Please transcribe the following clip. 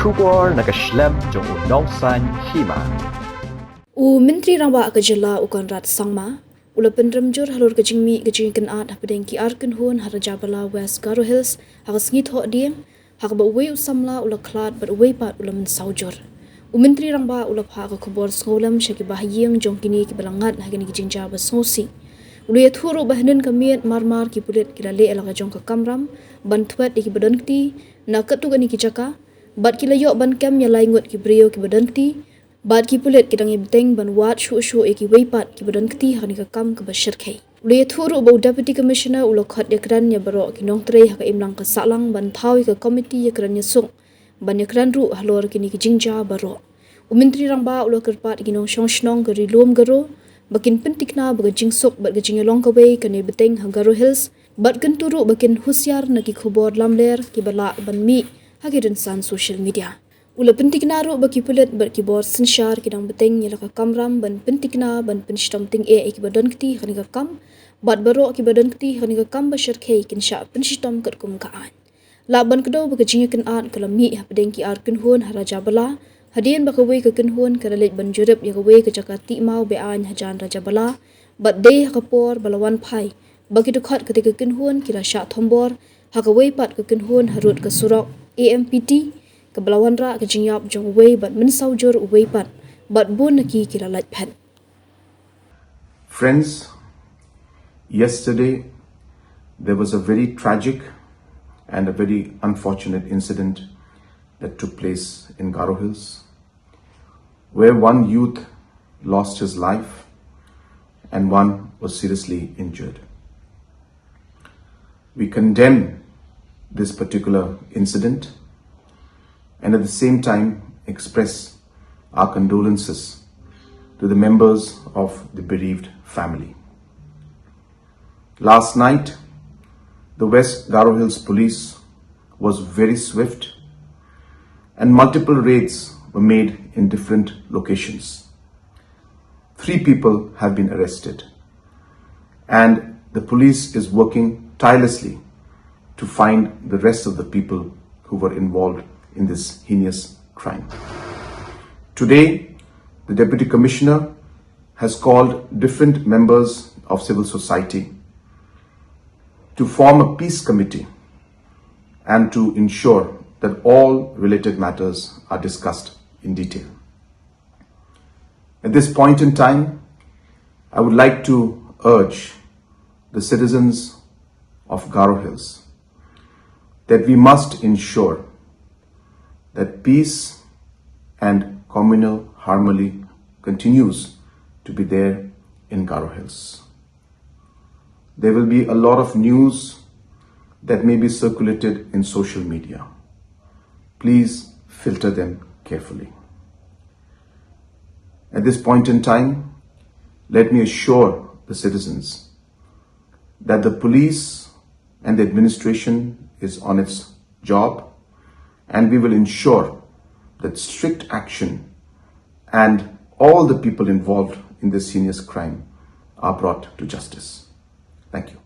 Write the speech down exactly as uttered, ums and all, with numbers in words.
Khubor na ka shlem jong u Nongsaiñ Hima. U Myntri Rangbah ka jylla u Conrad Sangma u la pynrem jur halor ka jingmih ka jingkynad hapdeng ki ar kynhun ha Rajabala, West Garo Hills, ha ka sngi Thohdieng, ha kaba uwei u samla u la khlad bad uwei pat u la mynsaw jur. U Myntri Rangbah u la phah ka khubor sngewlem sha ki bahaïing jong kine kiba la ngat ha kine ki jingjia ba sngewsih. U la ïathuh ruh ba hynnin ka miet marmar ki pulit ki la leh ïa la ka jong ka kamram ban thwet ïa kiba don kti na katto katne ki jaka, bad ki la ïoh ban kem ïa lai ngut ki briew kiba don kti, bad ki pulit ki dang ïa bteng ban wad shuh shuh ïa kiwei pat kiba don kti ha kane ka kam kaba shyrkhei. U la ïathuh ruh ba u Deputy Commissioner u la khot ïakren ïa baroh ki nongtrei ha ka imlang ka sahlang ban thaw ïa ka komiti ïakren ïasuk ban ïakren ruh halor kine ki jingjia baroh. U Myntri Rangbah u la kyrpad ïa ki nongshong shnong ka Ri Lum Garo ba kin pynthikna ba ka jingsuk bad ka jingïalong kawei kan ïa bteng ha Garo Hills, bad kyntu ruh ba kin husiar na ki khubor lamler kiba lah ban mih ha ki rynsan social media. U la pynthikna ruh ba ki pulit bad ki bor synshar ki dang bteng ïa la ka kamram ban pynthikna ban pynshitom tyngeh ïa kiba don kti ha kane ka kam, bad baroh kiba don kti ha kane ka kam ba shyrkhei kin shah pynshitom katkum ka aiñ. Lah ban kdew ba ka jingïakynad ka la mih hapdeng ki ar kynhun ha Rajabala, hadien ba kawei ka kynhun ka la leit ban jurip ïa kawei ka jaka tih maw be-aiñ hajan Rajabala, bad dei ha ka por ba la wan phai ba ki dkhot katei ka kynhun ki la shah thombor ha kawei pat ka kynhun harud ka surok A M P T, kaba la wanrah ka jingïap jong uwei bad mynsaw jur uwei pat, bad bun na ki ki la lait phet. Friends, yesterday there was a very tragic and a very unfortunate incident that took place in Garo Hills, where one youth lost his life and one was seriously injured. We condemn this particular incident and at the same time express our condolences to the members of the bereaved family. Last night, the West Garo Hills Police was very swift and multiple raids were made in different locations. Three people have been arrested, and the police is working tirelessly to find the rest of the people who were involved in this heinous crime. Today, the Deputy Commissioner has called different members of civil society to form a peace committee and to ensure that all related matters are discussed in detail. At this point in time, I would like to urge the citizens of Garo Hills that we must ensure that peace and communal harmony continues to be there in Garo Hills. There will be a lot of news that may be circulated in social media. Please filter them carefully. At this point in time, let me assure the citizens that the police and the administration is on its job, and we will ensure that strict action and all the people involved in this heinous crime are brought to justice. Thank you.